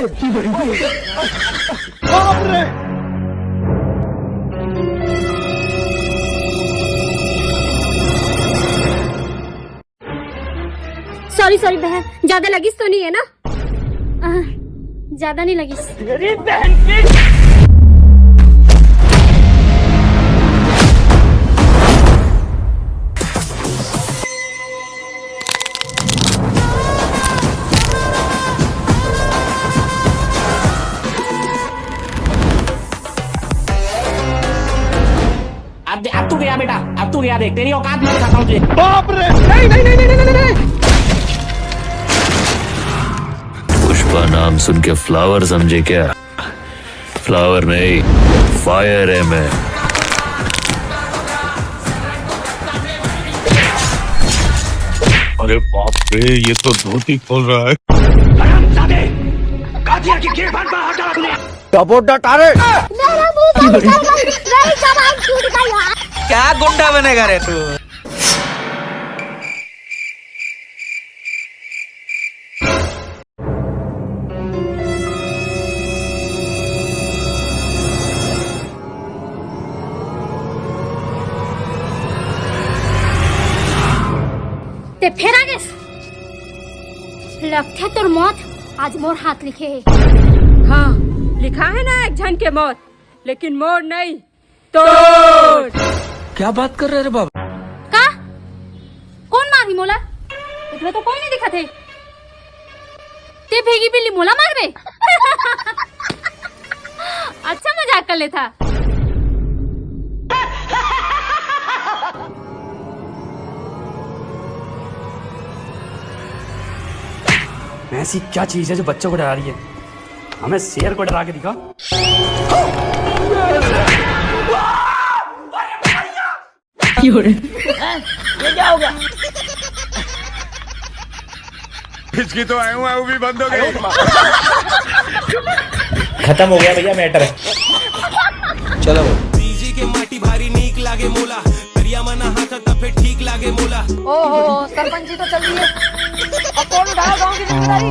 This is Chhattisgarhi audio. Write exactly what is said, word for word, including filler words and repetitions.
सॉरी सॉरी बहन, ज्यादा लगिस तो नहीं है ना? आ, ज्यादा नहीं लगिस। अब दे-, अब तू गया बेटा, अब तू गया, देख तेरी औकात मैं दिखाता हूँ तुझे। बाप रे, नहीं, नहीं, नहीं। पुष्पा नाम सुन के फ्लावर समझे क्या? फ्लावर नहीं, फायर है मैं। अरे बाप रे, ये तो धोती खोल रहा है। Support dot R. मेरा मुंह बंद कर, मेरी जबान छूट गई यार। क्या गुंडा बनेगा रे तू? ते फेर आ गेस। लगथे तोर मौत आज मोर हाथ लिखे हे। हाँ, लिखा है ना एक झन के मौत, लेकिन मोर नहीं, तोर। क्या बात कर रहे रे बाबा? का? कोन मारही मोला? एकला तो कोई नहीं दिखत हे। ते भेगी बिल्ली मोला मारबे? अच्छा मजाक कर लेथा। ऐसी क्या चीज है जो बच्चों को डरा रही है? हमें शेर को डरा के दिखा। ये क्या हो गया? इसकी तो आयु आयु भी बंद हो गई। खत्म हो गया भैया मैटर। चलो भाई। बीजी के माटी भारी नीक लागे मोला, करिया मना हाथ तब फिर ठीक लागे मोला। ओहो, सरपंची तो चल रही है। अब कौन उठाएगा गांव की जिम्मेदारी?